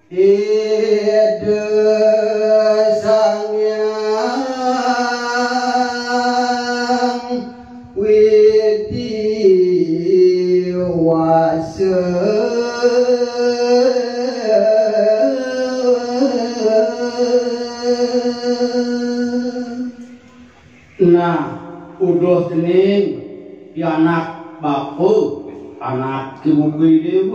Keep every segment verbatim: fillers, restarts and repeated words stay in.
Ida Sang Hyang Widi Wasa. Nah, uduh cening pianak bapa, anak ibu gedé,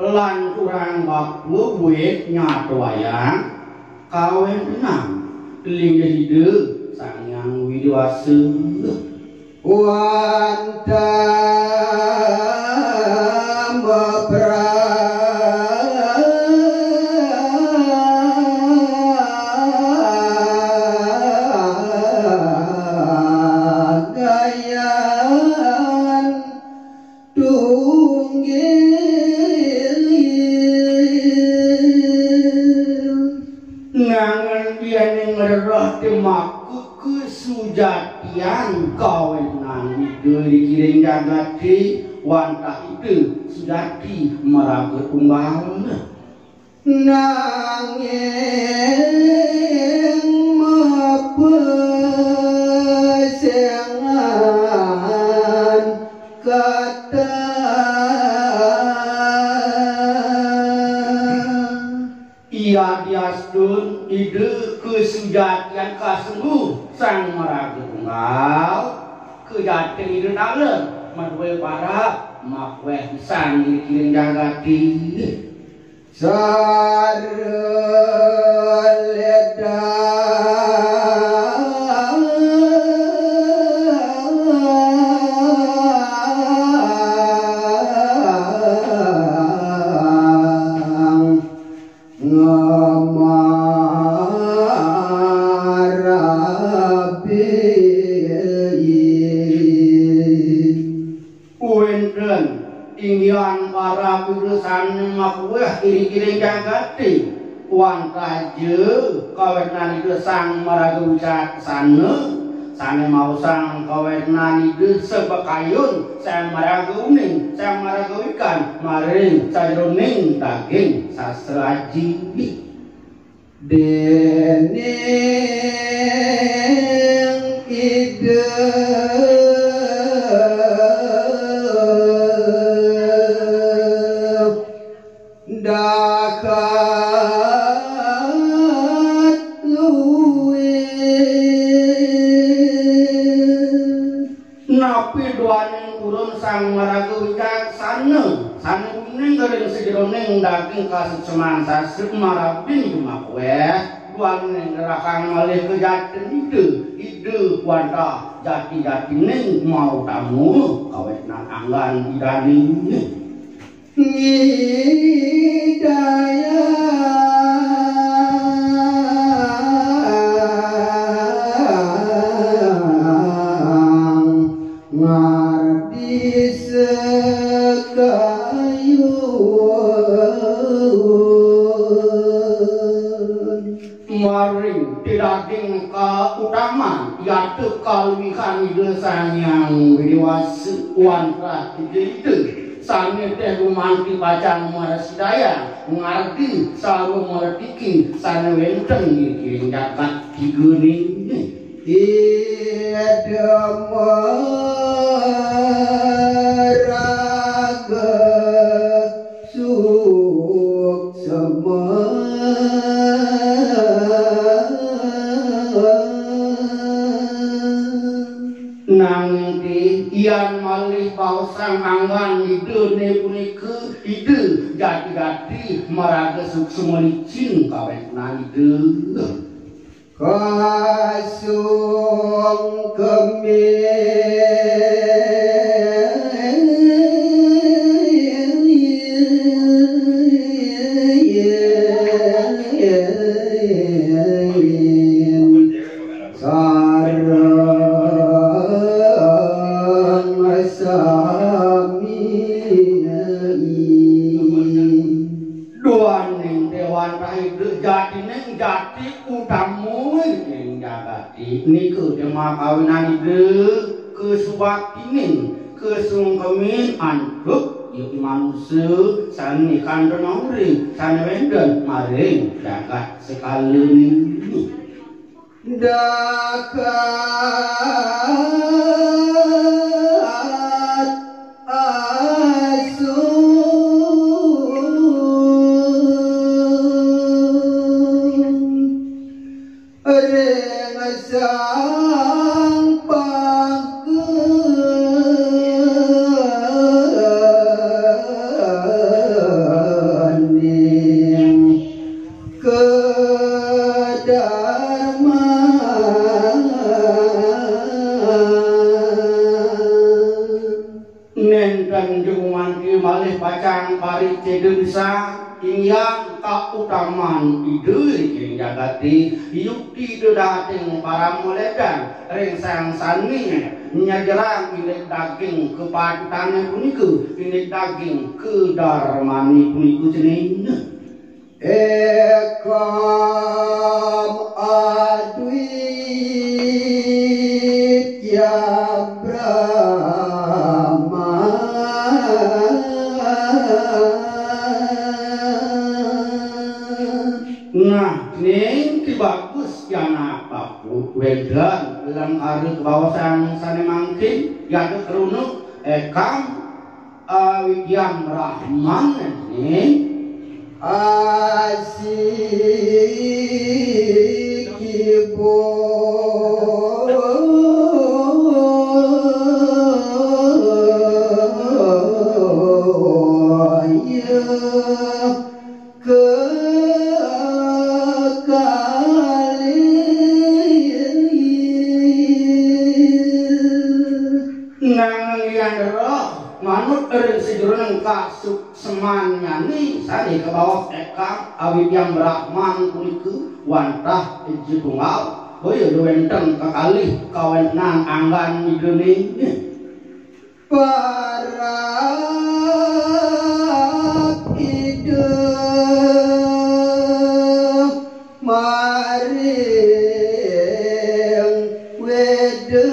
lan kurang bapa buat nyatuayang kawéntenan linggih Ida Sang Hyang Widi Wasa. Wantah mapragayan tunggil. Nanging yén ngrereh temaka kasujatian kawéntenan Ida ring jagaté, wantah Ida sujati maraga tunggal. Nanging mapesengan kata. Iya diastun Ida kasujatian kasungguh Sang Maraga Tunggal, kajatin Ida taler madué parab makuéh pisan ring jagaté. Saraleda ngamarabi. Wénten inggihan para guru sané makuéh ring jagaté, wantah ja kawéntenan Ida Sang Maraga Wicaksana, sané maosang kawéntenan Ida sabakayun, sang maraga uning, sang maraga wikan, maring sajeroning daging sastra Aji. Déning Ida dahat luwih. Napi duaning purun Sang Maraga Wicaksana, sané uning ring sajeroning daging kasukseman sastra marabin dumakuéh, duaning rakang malih kajatin Ida, Ida wantah jati-jatining mautama, kawéntenan anggan Idané. Ngidayang ngardi sekayun. Maring daging kautaman, yata kaluihan Ida Sang Hyang Widi Wasa wantah tiga Ida, sané téh gumanti pacang mrasidayang ngardi sarwa malatiki sané wénten ring jagat tiga niki. Ida maraga suksma. Nanging yan malih baosang anggan Idané punika Ida jati-jati maraga suksma licin kawéntenan Ida. Kasung kemih sareng sami. Duaning déwan rahina jatining jati utama ing jagaté. Nika tema kawinan Ida, kasubaktining, kasungkemin antuk Yuk manusa sané kantun urip sané wénten maring jagat sekala niki. Dahat asu ring sang panggening kedarman. Nénten jumangke malih pacang paricéda sa inggih kautaman Ida ring jagaté, yukti dahating parama lédang ring sang sané nyejerang indik daging kapatutané punika, indik daging kadarmané punika cening. Ekam Adwitya Brahma. Nah, ning ki bagus ya napa wénten lengkara kabaosang sané mangkin, yata kruna, ekam Awidyam Brahman ning asi kibo. Kekalih. Nanging yan roh manut ring sajeroning kasuksemannyane sane kabaos ekam Awidyam Brahman punika wantah ija tunggal, boya wenten kekalih kawentenan anggan Idane. Parab Ida maring Weda.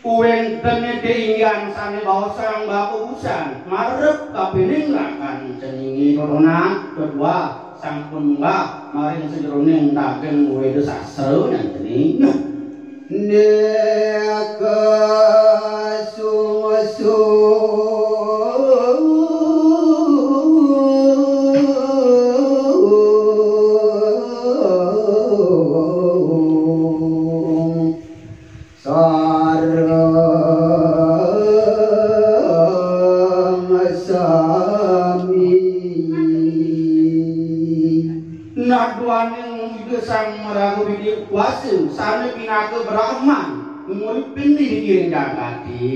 Wenten ida inggihan sane baosang bapa busan, marep kapining rakan ceningih totonan, kedua sampun munggah maring sajeroning daging Weda Sastra nenten. Neka sungsung. Sareng sami. Naduaning Ida Sang Maraga Widya Kuasa sane pinaka Brahman nguripin diri ing jagate,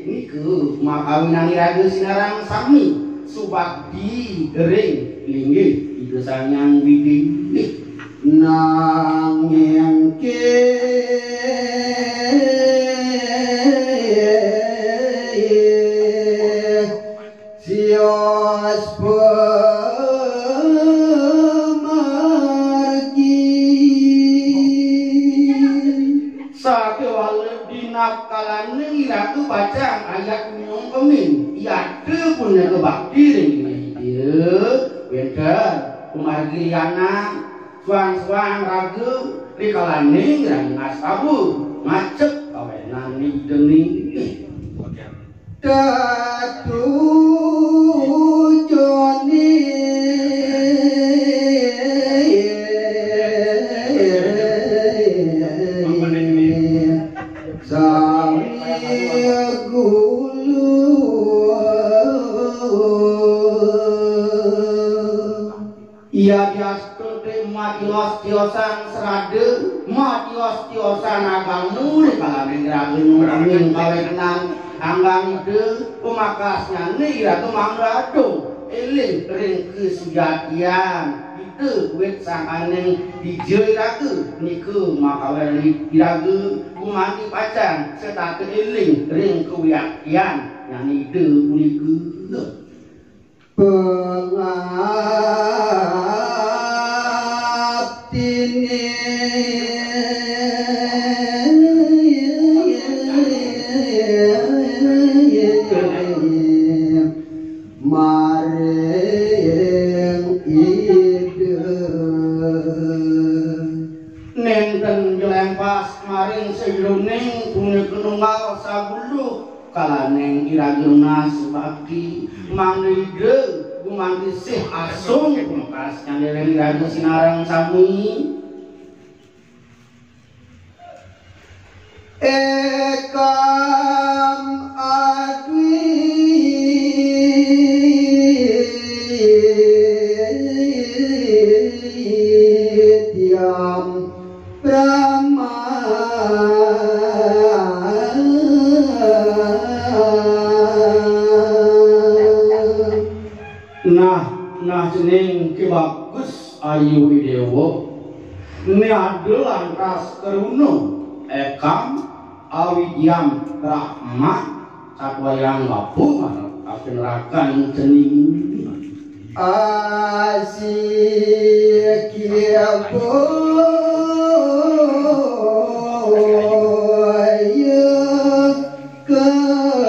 nika makawinang iraga sinareng sami subakti ring linggih Ida Sang Hyang Widhi. Nanging ke sios pamargi. Sakewala dinakalaning iraga pacang ayat nyungkemin, yata punaka bakti ring Ida, wenten pamargi lianan, suang-suang raga, rikalaning iraga ngastawa, ngajeg kawenan Idane. Tatu joni sami gulu. Yadiastun te matios-tiosan srada, matios-tiosan agama, rikalaning raga nyungkemin kawenan anggan Ida, pamakasnyane iraga mangda adung eling ring kasujatian Ida, wit sangkaning dija iraga, nika makaweli iraga gumanti pacang setata eling ring kawiaktian nyane Ida punika. Pangaptine. Kalaning iraga nunas bakti, mangda Ida gumanti sih asung pamekas nyandeling iraga sinareng sami. Ekam Adwityam Brahma. Nah, nah cening Ki Bagus Ayu Widewa. Né ada lantas karuna, Ekam Awidyam Brahma, satwayang bapu marep api nerakan cening. Asikya boya kekali.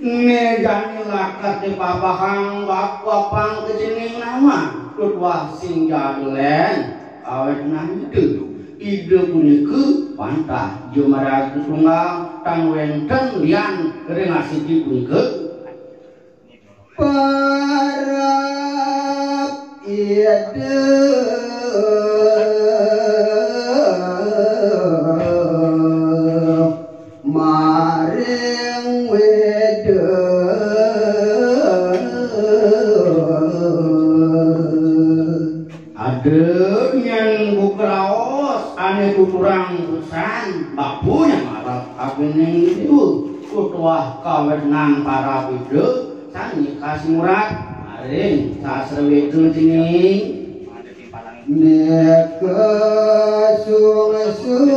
Né jani lakat dipapahang bapa pang kecening nama, tuah sing jadulén, awit nangtu Ida punika pantah jemaraga tunggal, tan wénten lian ring asiki punika. Parab Ida maring Wéda. Ada nyén buka raos ané tuturang usan, bapu nyén marep apining diwa, tuah kawenehan parab Ida, sané kasimurat maring sastra Wéda cening. Nika sungsung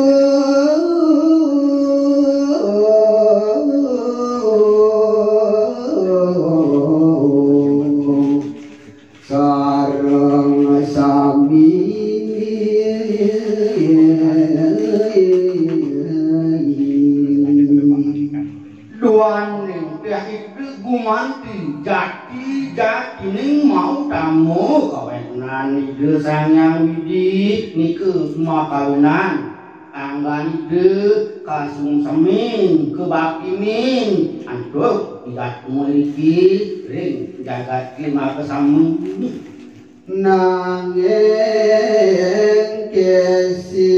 sareng sami. Duaning tiang Ida gumanti jati-jatining mautama kawenehan Ida Sang Hyang Widhi nika makawinan. Anggan Ida kasungsemin, kabaktinin, antuk igat mriki ring jagat klimakasami. Nanging kesios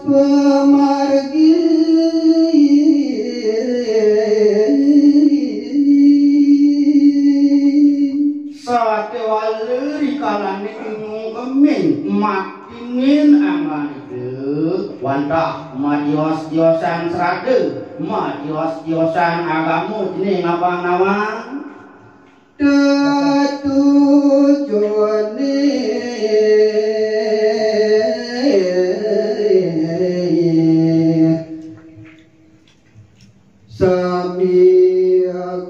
pamargi. Sakéwala rikalané inungkemin, maktinin anggan Ida, wantah matios-tiosan srada, matios-tiosan agama cening apang nawang. Tetujoné sami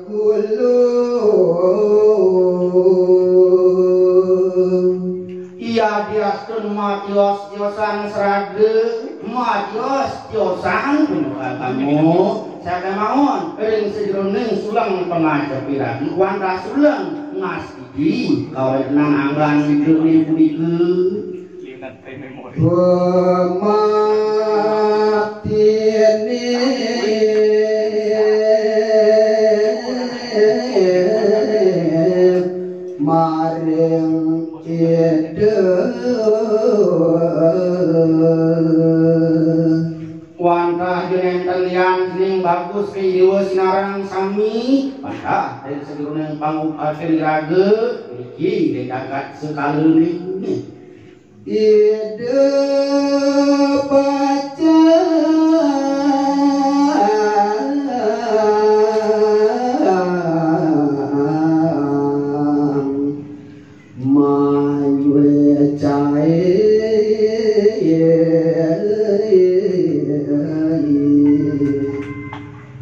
kula. Yadiastun matios-tiosan srada, matios-tiosan pinaka kamu, sakémaon ring sajeroning suleng pangacepin, wantah suleng ngastiti kawenehan anggan Ida punika. Pemaktinin maring Ida. Wantah nénten lian cening bagus ring Ida sinareng sami, wantah ring sajeroning pangupakaran iraga, niki ring jagat sekalané. Ida pacang mayucai.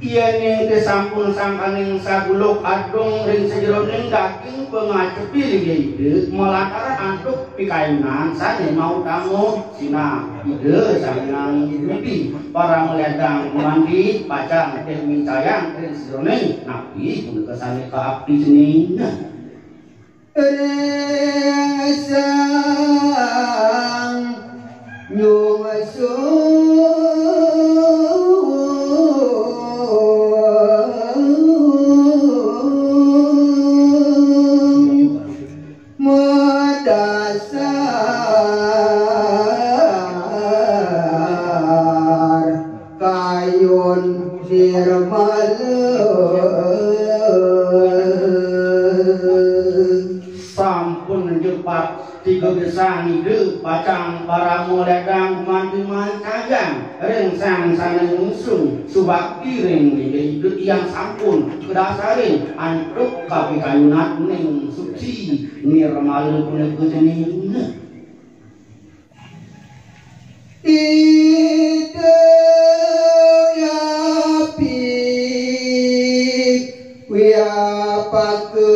Yéning té sampun sangkaning saguluk adung ring sajeroning daging pangacepin Ida, malantaran antuk pikayunan sané mautama sinah Ida Sang Hyang Widhi, para maledang gumanti pacang té micayang ring sajeroning napi punika sané kaapti cening. Ring sang nyungsung madasar kayun nirmala. Sampun jepat tiga gesang ida pacang parama ledang manti mancayang ring sang sane ngusung subakti ring ida, ida tiang sampun kadasarin antuk kapikayunan ning suci nirmala punika jenenga. Ida yapi wiapaka.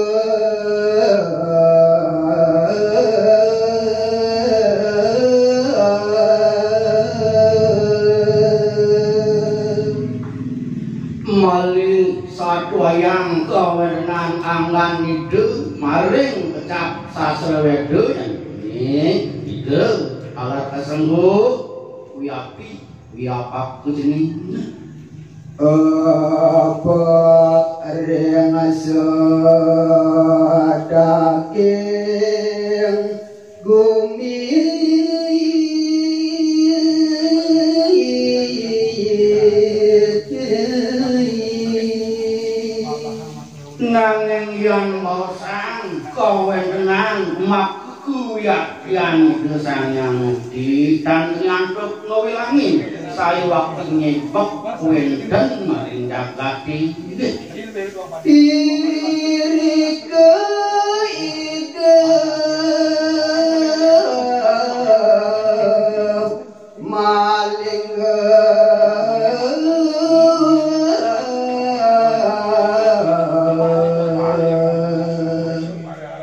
Malih satuayang kawentenan anggan ida maring kecap sastra Weda, yaitu ida alat kasengguh, wiapi, wiapaka jenenga. Apa ring sadaging gumi. Nanging yan maosang kawentenan maka kawiaktian Ida Sang Hyang Widi tan ngantuk ngawilangin, sayuwakti nyebek wenten maring jagate. Irika Ida maling.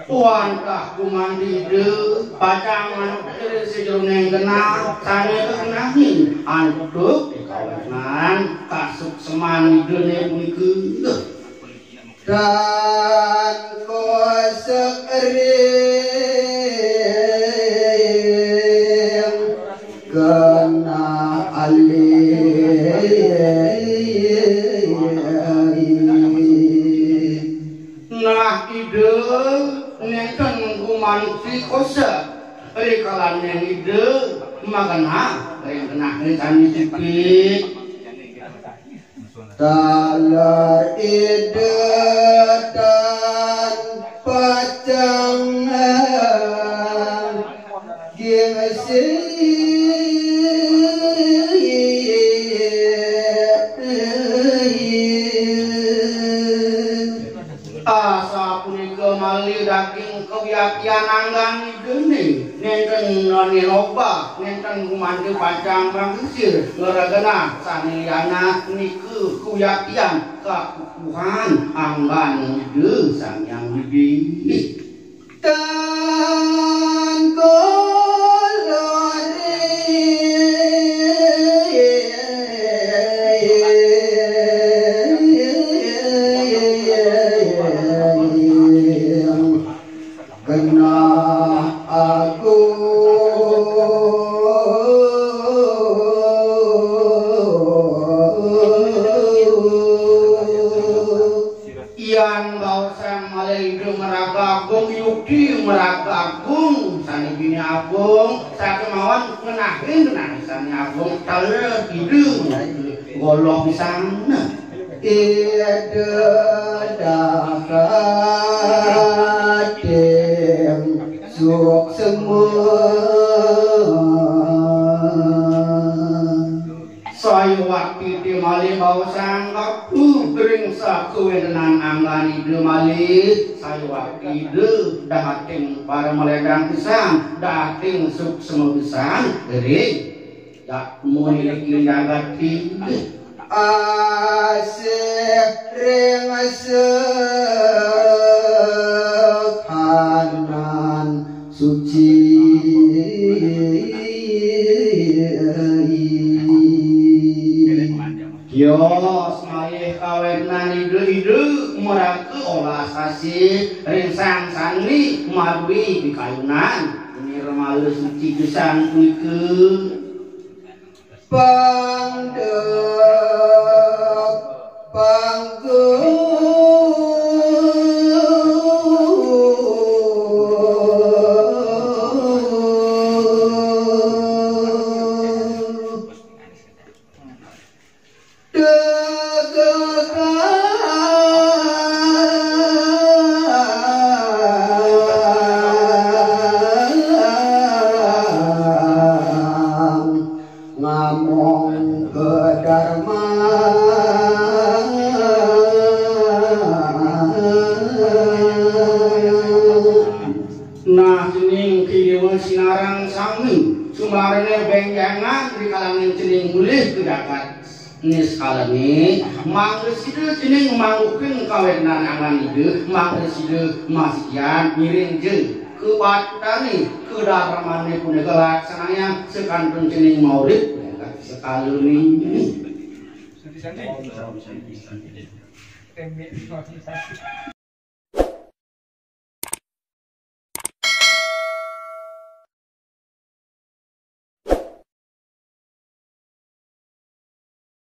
Wantah gumanti Ida pacang manut ring sajeroning genah sane kagenahin antuk kawentenan kasukseman Idane punika. Tan kosek ring genah alih. Nah, Ida nenten gumanti kosek rikalaning Ida magenah ring genah sane sipit. Taler Ida tan pacang gingsir. Asapunika malih daging kawiaktian anggan Idane, nenten nirobah, nenten gumanti pacang mangkisir, ngregenah sane lianan nika kawiaktian kakukuhan anggan Ida Sang Hyang Widi. Tan kala ring genah agung. Yan baosang malih Ida maraga agung, yukti maraga agung, sane bini agung, sakémaon ngenahin genah sane agung, taler Ida goloh pisan. Ida dahating suksema. Sayuwakti malih baosang kaku ring sakuwentenan anggan Ida malih, sayuwakti Ida dahating paramaledang pisan, dahating suksema pisan ring jatmane niki jagat Ida. Asih ring sekhanan suci. Tios malih Kawéntenan Ida-Ida maraga olas asih ring Sang Sandi madué pikayunan. Nirmala suci gesang punika. Pangdep panggung. Tegang ngamong kedarman. Nah, cening kiwa sinareng sami, sumarene benjangan di kalangan cening mulih ke jagat. Niskalané, mangda sida cening mangguhin kawéntenan anggan Ida, mangda sida masikian ngiring ja kapatutané, kadarmané punika laksanayang sakantun cening maurip sekalané.